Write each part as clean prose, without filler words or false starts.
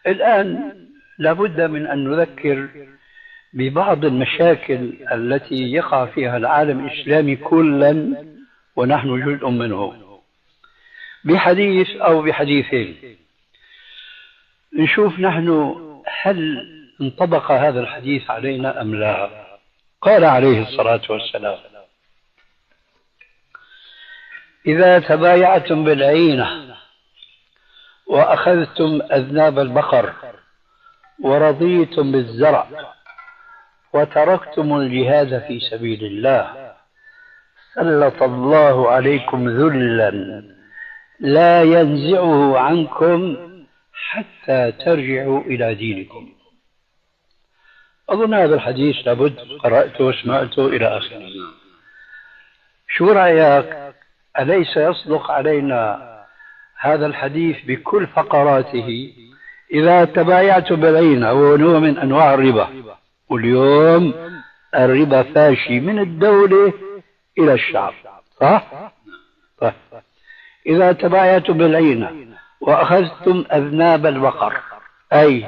الآن لابد من أن نذكر ببعض المشاكل التي يقع فيها العالم الإسلامي كلا ونحن جزء منه، بحديث أو بحديثين نشوف نحن هل انطبق هذا الحديث علينا أم لا. قال عليه الصلاة والسلام: إذا تبايعتم بالعينة وأخذتم أذناب البقر ورضيتم بالزرع وتركتم الجهاد في سبيل الله سلط الله عليكم ذلا لا ينزعه عنكم حتى ترجعوا إلى دينكم. أظن هذا الحديث لابد قرأته وسمعته إلى آخره. شو رأيك؟ أليس يصدق علينا هذا الحديث بكل فقراته؟ إذا تبايعتم بالعينة، وهو نوع من أنواع الربا، واليوم الربا فاشي من الدولة إلى الشعب، صح؟ طيب. إذا تبايعتم بالعينة وأخذتم أذناب البقر، أي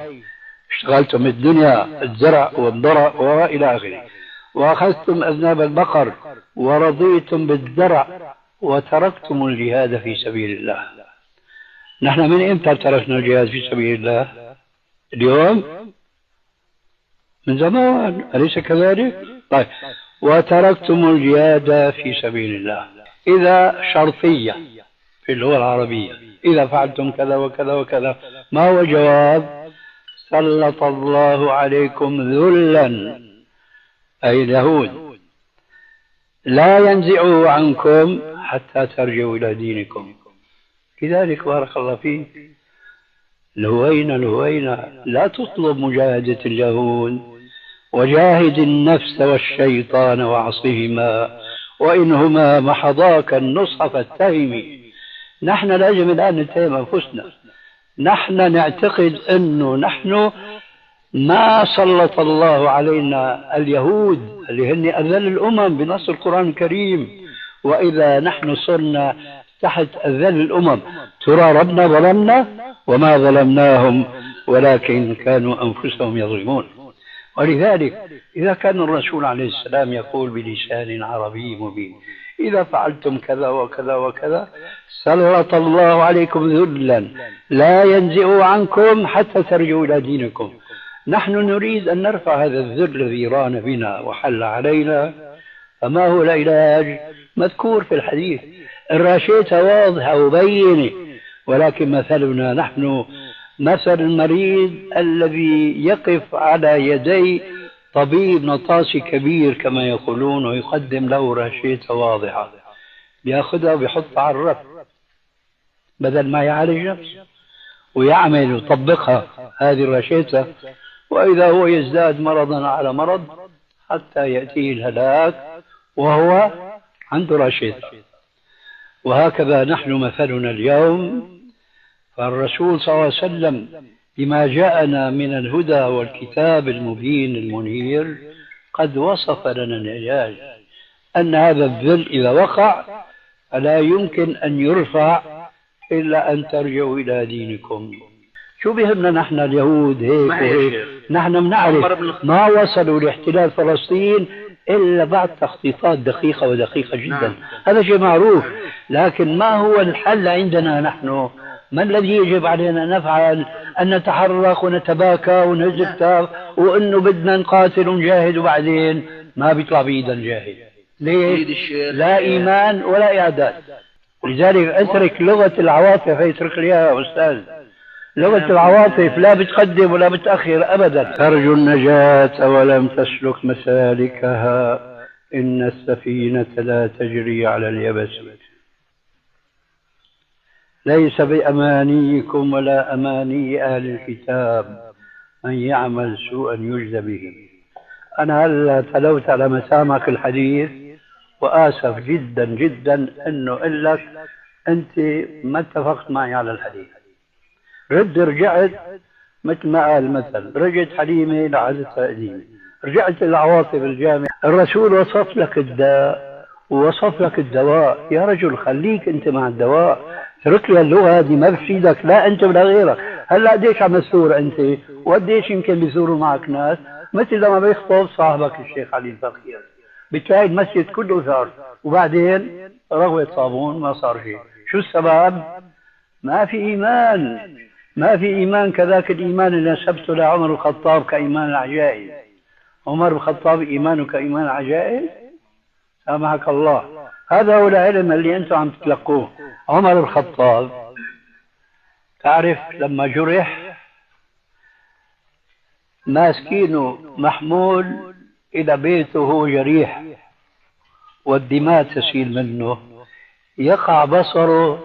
اشتغلتم الدنيا الزرع والضرع وإلى آخره، وأخذتم أذناب البقر ورضيتم بالزرع وتركتم الجهاد في سبيل الله. نحن من إمتى تركنا الجهاد في سبيل الله؟ اليوم؟ من زمان، أليس كذلك؟ طيب، وتركتم الجهاد في سبيل الله، إذا شرطية في اللغة العربية، إذا فعلتم كذا وكذا وكذا، ما هو الجواب؟ سلط الله عليكم ذلا، أي اليهود، لا ينزعه عنكم حتى ترجعوا إلى دينكم. لذلك بارك الله فيك، الهوينة الهوينة، لا تطلب مجاهدة اليهود، وجاهد النفس والشيطان وعصهما وإنهما محضاك النصح فاتهمي. نحن لازم الآن نتهم أنفسنا. نحن نعتقد أنه نحن ما سلط الله علينا اليهود اللي هن أذل الأمم بنص القرآن الكريم، وإذا نحن صرنا تحت أذل الأمم ترى ربنا ظلمنا وما ظلمناهم ولكن كانوا أنفسهم يظلمون. ولذلك إذا كان الرسول عليه السلام يقول بلسان عربي مبين: إذا فعلتم كذا وكذا وكذا سلط الله عليكم ذلا لا ينزع عنكم حتى ترجعوا إلى دينكم. نحن نريد أن نرفع هذا الذل الذي ران بنا وحل علينا، فما هو العلاج؟ مذكور في الحديث، الراشية واضحة وبينة، ولكن مثلنا نحن مثل المريض الذي يقف على يدي طبيب نطاسي كبير كما يقولون ويقدم له راشية واضحة، بياخذها وبيحطها على الرف بدل ما يعالج نفسه ويعمل ويطبقها هذه الراشية، وإذا هو يزداد مرضا على مرض حتى يأتيه الهلاك وهو عنده راشية. وهكذا نحن مثلنا اليوم. فالرسول صلى الله عليه وسلم بما جاءنا من الهدى والكتاب المبين المنير قد وصف لنا العلاج، أن هذا الذل إذا وقع فلا يمكن أن يرفع إلا أن ترجعوا إلى دينكم. شو بيهمنا نحن اليهود هيك وهيك؟ نحن بنعرف ما وصلوا لاحتلال فلسطين إلا بعد تخطيطات دقيقة ودقيقة جدا. نعم. هذا شيء معروف، لكن ما هو الحل عندنا نحن؟ ما الذي يجب علينا نفعل؟ أن نتحرك ونتباكى ونهز كتاب وأنه بدنا نقاتل ونجاهد، وبعدين ما بيطلع بإيدنا نجاهد. ليش؟ لا إيمان ولا إعداد. لذلك اترك لغة العواطف، اترك لي إياها أستاذ. لغة العواطف لا بتقدم ولا بتأخر أبدا. ترجو النجاة ولم تسلك مسالكها، إن السفينة لا تجري على اليبس. ليس بأمانيكم ولا أماني أهل الكتاب، من يعمل سوءا يجز به. أنا هلا تلوت على مسامعك الحديث، وآسف جدا جدا أنه أقول لك أنت ما اتفقت معي على الحديث. رد رجعت مثل ما قال المثل، رجعت حليمة لعادتها قديمة، رجعت العواطف الجامعة. الرسول وصف لك الداء ووصف لك الدواء، يا رجل خليك أنت مع الدواء، اترك لي اللغة هذه ما بتفيدك لا أنت ولا غيرك. هلا قديش عم تثور أنت؟ وقديش يمكن بيثوروا معك ناس؟ مثل لما بيخطب صاحبك الشيخ علي الفقيه، بتلاقي المسجد كله ثار، وبعدين رغوة صابون ما صار شيء. شو السبب؟ ما في إيمان، ما في إيمان كذاك الإيمان اللي نسبته لعمر الخطاب كإيمان العجائز. عمر الخطاب إيمانه كإيمان العجائز؟ سامحك الله. هذا هو العلم اللي أنتم عم تتلقوه. عمر الخطاب تعرف لما جرح ماسكينه محمول إلى بيته وهو جريح والدماء تسيل منه، يقع بصره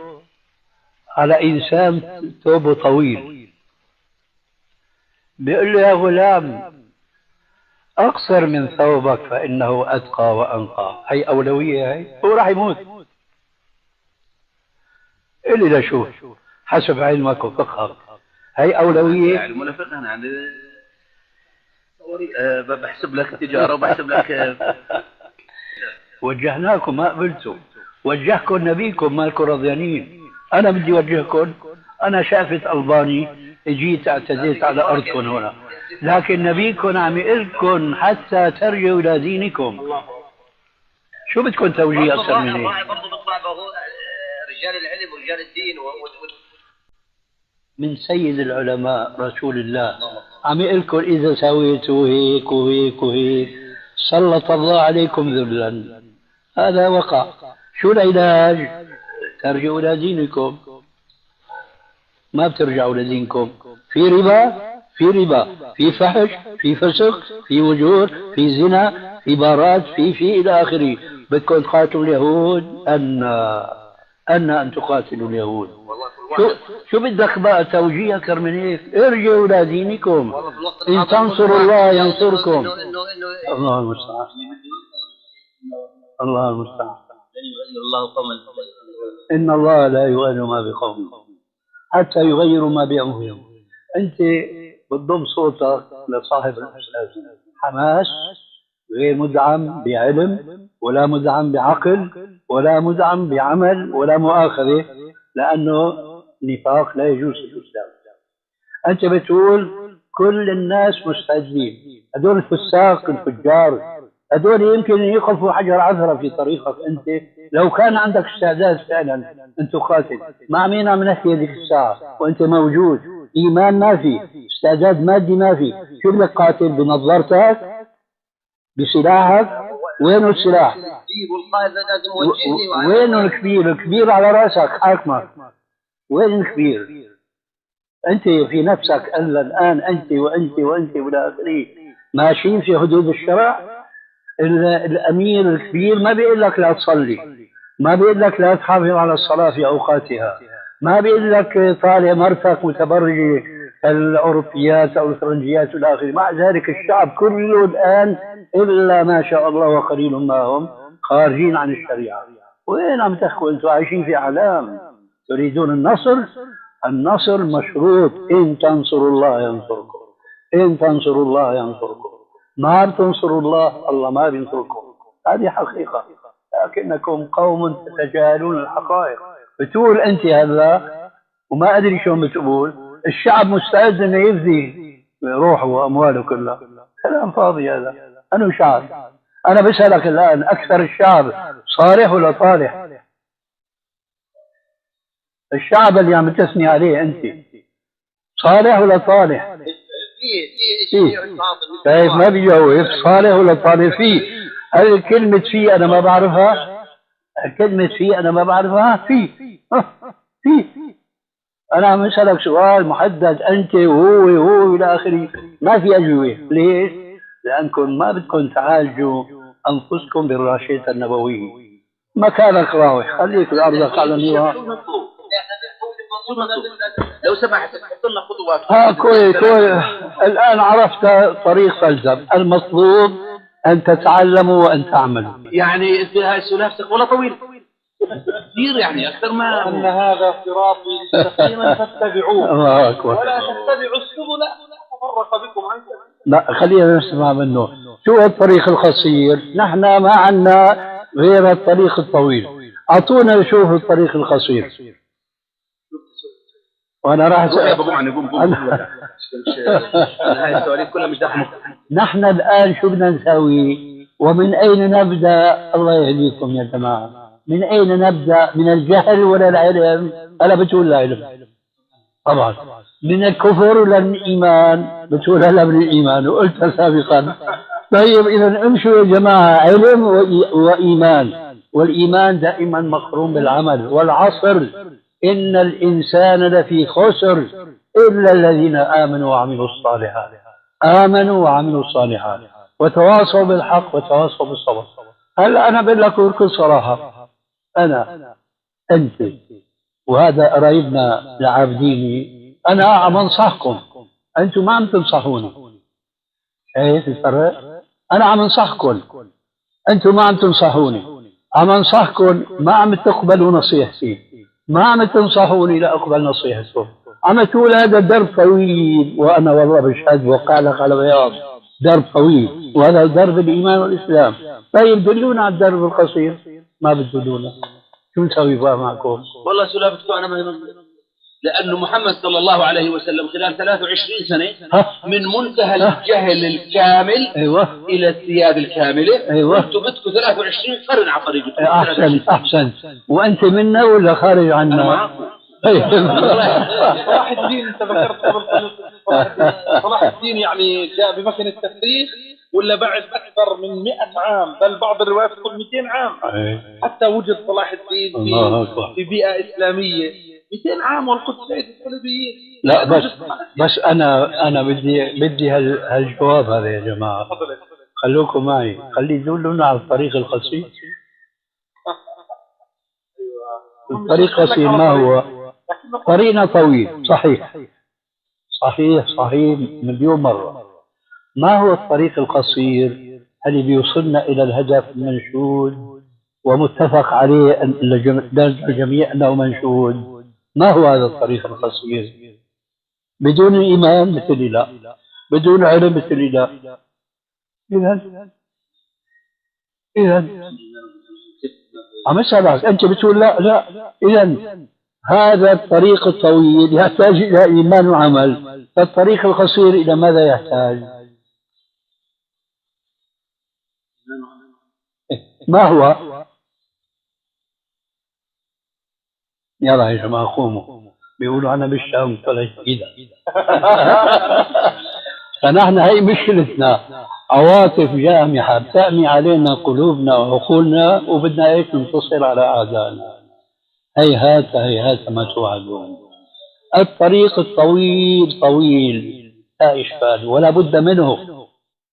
على إنسان ثوبه طويل، بيقول له يا غلام أقصر من ثوبك فإنه أتقى وأنقى. هي أولوية، هي هو راح يموت. اللي لشوف حسب علمك وفقهك هي أولوية. علم ولا فقه، أنا عندي بحسب لك تجارة وبحسب لك. وجهناكم ما قبلتوا، وجهكم نبيكم ما لكم رضيانين. أنا بدي وجهكم، أنا شافت ألباني جيت اعتديت على أرضكم هنا، لكن نبيكم عم يقلكم حتى ترجعوا إلى دينكم. شو بدكم توجيه أكثر من هيك؟ برضه بيطلع رجال العلم ورجال الدين من سيد العلماء رسول الله عم يقلكم إذا سويتوا هيك وهيك وهيك سلط الله عليكم ذلا. هذا وقع. شو العلاج؟ ترجعوا إلى دينكم. ما بترجعوا لدينكم. في ربا، في ربا، في فحش، في فسق، في وجور، في زنا، في بارات، في إلى آخره. بدكم تقاتلوا اليهود؟ أن تقاتلوا اليهود. شو بدك بقى توجيه أكثر من هيك؟ ارجعوا إلى دينكم، إن تنصروا الله ينصركم. الله المستعان، الله المستعان. إن الله لا يغير ما بقوم حتى يغيروا ما بأنفسهم. أنت بتضم صوتك لصاحب الأستاذ حماس غير مدعم بعلم ولا مدعم بعقل ولا مدعم بعمل ولا مؤاخذة، لأنه نفاق لا يجوز في الإسلام. أنت بتقول كل الناس مستعدين، هذول الفساق الفجار هذول يمكن يقفوا حجر عثرة في طريقك أنت لو كان عندك استعداد فعلا أن تقاتل. مع مين عم نحكي هذيك الساعة وأنت موجود؟ إيمان ما في، استعداد مادي ما في، شو بدك قاتل؟ بنظرتك؟ بسلاحك؟ وينه السلاح؟ وينه الكبير؟ الكبير على راسك حاكمك. وين الكبير؟ أنت في نفسك الآن أنت وأنت وأنت والى آخره ماشيين في حدود الشرع. الأمير الكبير ما بيقول لك لا تصلي، ما بيقول لك لا تحافظ على الصلاة في أوقاتها، ما بيقول لك طالع مرتك متبرجة الأوروبيات أو الفرنجيات والى آخره. مع ذلك الشعب كله الآن إلا ما شاء الله وقليل ما هم خارجين عن الشريعة. وين عم تحكوا أنتم؟ عايشين في أعلام. تريدون النصر؟ النصر مشروط، إن تنصروا الله ينصركم، إن تنصروا الله ينصركم. ما بتنصروا الله، الله ما بينصركم. هذه حقيقة، لكنكم قوم تتجاهلون الحقائق. بتقول أنت هذا وما أدري شو بتقول، الشعب مستعد أنه يفدي روحه وأمواله كلها. كلام فاضي هذا. أنا شعب، أنا بسألك الآن أكثر الشعب صالح ولا طالح؟ الشعب اللي عم تثني عليه أنت صالح ولا طالح؟ فيه. شايف ما بيجاوب، صالح ولا طالح؟ فيه. هل كلمة فيه أنا ما بعرفها؟ كلمة فيه أنا ما بعرفها؟ فيه فيه. أنا عم أسألك سؤال محدد، أنت وهو وهو إلى آخره، ما في أجوبة. ليش؟ لأنكم ما بدكم تعالجوا أنفسكم بالراشدة النبوية. مكانك راوح، خليك بأرضك على النظام. لو سمحت حط لنا خطوات. كويس كويس. الآن عرفت طريق فلزم. المطلوب أن تتعلموا وأن تعملوا. يعني أنت هاي سلافتك ولا طويل كثير، يعني أكثر ما أن هذا صراطي مستقيما فاتبعوه. الله أكبر. ولا تتبعوا السبل فتفرق بكم عن سبيله. لا خلينا نسمع منه. شو الطريق القصير؟ نحن ما عندنا غير الطريق الطويل. أعطونا نشوف الطريق القصير. وأنا راح روح يا ابو جمعه، قوم قوم. انا هاي السواليف كلها مش داخل مخي. نحن الآن شو بدنا نسوي؟ ومن أين نبدأ؟ الله يهديكم يا جماعة، من أين نبدأ؟ من الجهل ولا العلم؟ ألا بتقول العلم طبعا. من الكفر ولا من الإيمان؟ بتقول لا من الإيمان، وقلتها سابقا. طيب إذا امشوا يا جماعة، علم وإيمان، والإيمان دائما مقرون بالعمل. والعصر إن الإنسان لفي خسر إلا الذين آمنوا وعملوا الصالحات، آمنوا وعملوا الصالحات وتواصوا بالحق وتواصوا بالصبر. هلا أنا بقول لكم بكل صراحة، أنا أنت وهذا قرايبنا العابديني، أنا عم أنصحكم، أنتم ما عم تنصحوني. شايف الفرق؟ أنا عم أنصحكم، أنتم ما عم تنصحوني. عم أنصحكم، ما عم تقبلوا نصيحتي، ما عم تنصحوني لأقبل نصيحتكم. عم تقول هذا درب طويل، وأنا والله بشهد وقع لك على بياض، درب طويل، وهذا درب الإيمان والإسلام. طيب دلونا على الدرب القصير، ما بتدلونا، شو نسوي بقى معكم؟ والله سلافتكم أنا ما، لأنه محمد صلى الله عليه وسلم خلال 23 سنة من منتهى الجهل الكامل إلى السيادة الكاملة. أنتم بدكم 23 قرن على طريقكم. أحسن أحسن. وأنت منا ولا خارج عنا؟ صلاح الدين، أنت ذكرت قبل صلاح الدين، يعني جاء بمكنة التفريخ ولا بعد أكثر من 100 عام، بل بعض الروايات تقول 200 عام حتى وجد صلاح الدين في بيئة إسلامية. 200 عام والقدس بيد الصليبيين. لا بس أنا بدي هالجواب هذا يا جماعة، خلوكم معي، خلي يدلونا على الطريق القصير. الطريق القصير ما هو؟ طريقنا طويل، صحيح صحيح صحيح مليون مرة. ما هو الطريق القصير اللي بيوصلنا إلى الهدف المنشود ومتفق عليه الجميع أنه منشود؟ ما هو هذا الطريق القصير؟ بدون إيمان مثلي لا، بدون علم مثلي لا. إذا عم أسألك، أنت بتقول لا لا. إذا هذا الطريق الطويل يحتاج إلى إيمان وعمل، فالطريق القصير إلى ماذا يحتاج؟ ما هو؟ يلا يا جماعة قوموا، بيقولوا أنا بالشام طلعت كده. فنحن هي مشكلتنا، عواطف جامحة بتأمي علينا قلوبنا وعقولنا، وبدنا ايش؟ ننتصر على أعدائنا. هيهات هيهات ما توعدون. الطريق الطويل طويل لا إشكال ولا بد منه،